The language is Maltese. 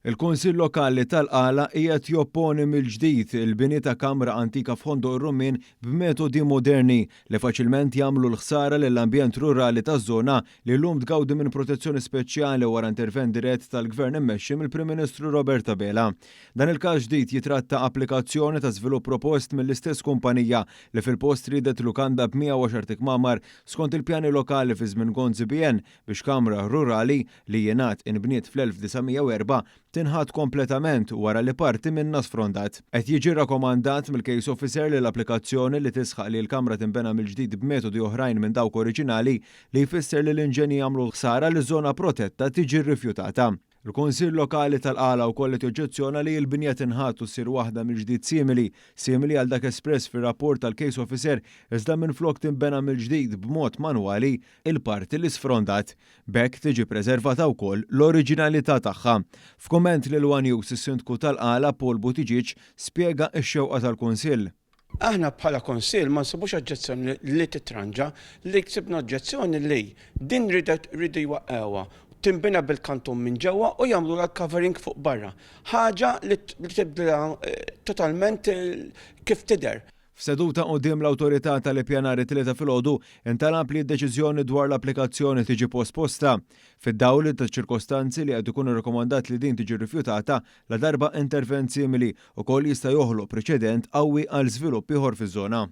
Il-Kunsill Lokali tal-Qala qiegħed jopponi mill-ġdid il-bini ta' kamra antika f'Ħondoq ir-Rummien b'metodi moderni li faċilment jagħmlu l-ħsara lill-ambjent rurali taż-żona li llum tgawdi minn protezzjoni speċjali wara intervent dirett tal-Gvern immexxi mill-Prim Ministru Robert Abela. Dan il-każ ġdid jitratta applikazzjoni ta' żvilupp propost mill-istess kumpanija li fil-post riedet lukanda b'110 kmamar skont il-pjani lokali fi żmien Gonzi PN biex kamra rurali li jingħad inbniet fl-1904 tinħatt kompletament wara li parti minnha sfrondat. Qed jiġi rrakkomandat mill-case officer li l-applikazzjoni li tisħaq li l-kamra tinbena mill-ġdid b'metodi oħrajn minn dawk oriġinali li jfisser li l-inġenji jagħmlu l-ħsara liż-żona protetta tiġi rrifjutata. Il-Kunsill Lokali tal-Qala wkoll qed joġġezzjona li l-binja tinħatt u ssir waħda mill-ġdid simili, simili għal dak espress fir-rapport tal-case officer iżda minflok tinbena mill-ġdid b'mod manwali il-parti li sfrondat. B'hekk tiġi preservata wkoll l-oriġinalità tagħha. F'kumment lil one News is-Sindku tal-Qala Paul Buttigieg spjega x-xewqa tal-Kunsill. Aħna bħala Kunsill ma nsibux oġġezzjoni li titranġa, li ksibna oġġezzjoni li din ridet riedu jwaqqgħuha, tinbena bil-kantun minn ġewwa u jagħmlulha l-covering fuq barra. Ħaġa li tibdilha totalment kif tidher. F'seduta quddiem l-Awtorità tal-Ippjanar it-Tlieta filgħodu, intalab li d-deċiżjoni dwar l-applikazzjoni tiġi posposta. Fid-dawl taċ-ċirkostanzi li qed ikun irrikomandat li din tiġi rrifjutata, ladarba intervent simili wkoll jista' joħloq preċedent qawwi għal żvilupp ieħor fiż-żona.